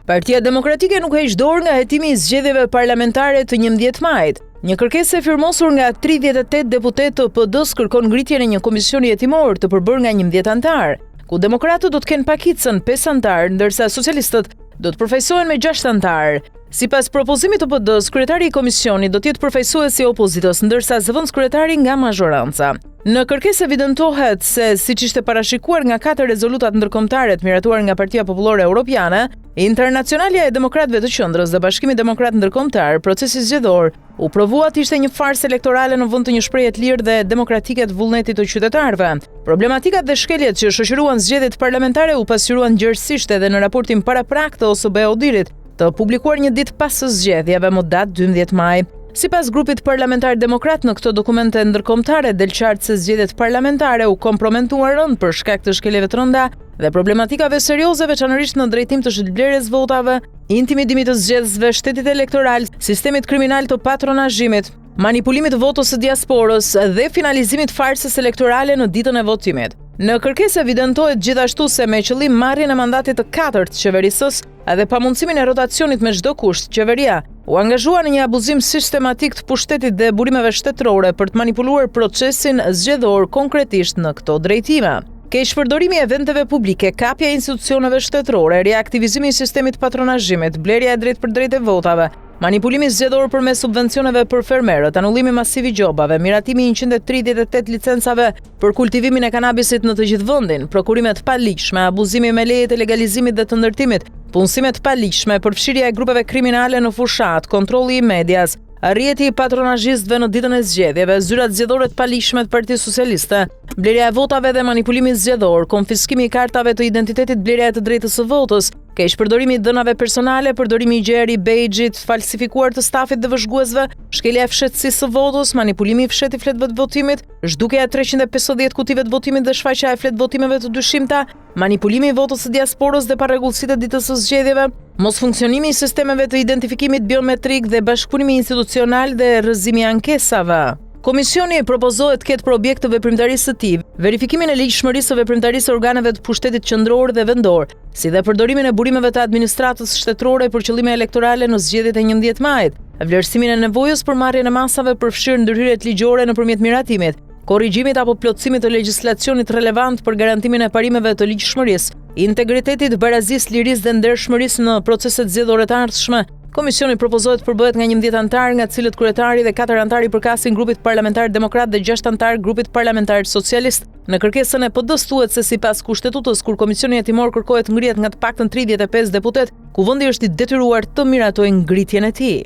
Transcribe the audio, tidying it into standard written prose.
Partia Demokratike nuk heq dorë nga hetimi i zgjedhjeve parlamentare të 11 majit. Një kërkesë e firmosur nga 38 deputetë të PD-së kërkon ngritjen e një komisioni hetimor të përbërë nga 11 anëtarë, ku demokratët do të kenë pakicën 5 anëtarë, ndërsa socialistët do të përfaqësohen me 6 anëtarë. Sipas propozimit të PD-së, kryetari i komisionit do të jetë përfaqësues i opozitës, ndërsa zëvendëskryetari nga mazhoranca. Në kërkesë evidentohet se, siç ishte parashikuar nga katër rezolutat ndërkombëtare të miratuar nga Partia Popullore Europiane, Internacionalja e Demokratëve të Qendrës dhe Bashkimi Demokrat Ndërkombëtar, procesi zgjedhor u provua të ishte një farsë elektorale në vend të një shprehje të lirë dhe demokratike të vullnetit të qytetarëve. Problematikat dhe shkeljet që shoqëruan zgjedhjet parlamentare u pasqyruan gjerësisht edhe në raportin paraprak të OSBE-ODIHR-it, të publikuar një ditë pas zgjedhjeve më datë 12 maj. Sipas grupit parlamentar demokrat në këto dokumente ndërkombëtare del qartë se zgjedhjet parlamentare u kompromentuan rëndë për shkak të shkeljeve të rënda dhe problematikave serioze veçanërisht në drejtim të shitblerjes votave, intimidimit të zgjedhësve, shtetit elektoral, sistemit kriminal të patronazhimit, manipulimit të votës së diasporës dhe finalizimit të farsës elektorale në ditën e votimit. Në kërkesë evidentohet gjithashtu se me qëllim marrjen e mandatit të katërt qeverisës, Edhe pamundësimin e rotacionit me çdo kusht, qeveria u angazhua në një abuzim sistematik të pushtetit dhe burimeve shtetërore për të manipuluar procesin zgjedhor konkretisht në këto drejtime. Keqpërdorimi i eventeve publike, kapja e institucioneve shtetërore, riaktivizimi i sistemit të patronazhimit, blerja e drejtpërdrejtë e votave, Manipulimi zgjedhor përmes subvencioneve për fermerët, anullimi masiv i gjobave, miratimi i 138 licencave për kultivimin e kanabisit në të gjithë vendin, prokurime të paligjshme, abuzimi me lejet e legalizimit dhe të ndërtimit, punësime të paligjshme, përfshirja e grupeve kriminale në fushatë, kontrolli i medias, rrjeti i patronazhistëve në ditën e zgjedhjeve, zyrat zgjedhore të paligjshme të Partisë Socialiste, blerja e votave dhe manipulimi zgjedhor, konfiskimi i kartave të identitetit, blerja e të drejtës së votës, Keqpërdorimi i të dhënave personale, përdorimi i gjerë i bejxhit të falsifikuar të stafit dhe vëzhguesve, shkelja e fshehtësisë së votës, manipulimi i fshehtë i fletëve të votimit, zhdukja e 350 kutive të votimit dhe shfaqja e fletëvotimeve të dyshimta, manipulimi i votës së diasporës dhe parregullsitë e ditës së zgjedhjeve, mosfunksionimi i sistemeve të identifikimit biometrik dhe bashkëpunimi institucional dhe rrëzimi i ankesave. Komisioni propozohet të ketë për objekt të veprimtarisë së tij verifikimin e ligjshmërisë së veprimtarisë së organeve të pushtetit qendror dhe vendor, si dhe përdorimin e burimeve të administratës shtetërore për qëllime elektorale në zgjedhjet e 11 majit, vlerësimin e nevojës për marrjen e masave përfshirë ndërhyrjet ligjore nëpërmjet miratimit, korrigjimit apo plotësimit të legjislacionit relevant për garantimin e parimeve të ligjshmërisë, integritetit, barazisë, lirisë dhe ndershmërisë në proceset zgjedhore të ardhshme. Komisioni propozohet të përbëhet nga 11 anëtarë, nga të cilët kryetari dhe 4 anëtarë i përkasin grupit parlamentar demokrat dhe 6 anëtarë grupit parlamentar socialist. Në kërkesën e PD-së thuhet se sipas Kushtetutës, kur Komisioni Hetimor kërkohet të ngrihet nga të paktën 35 deputetë, Kuvendi është i detyruar të miratojë ngritjen e tij.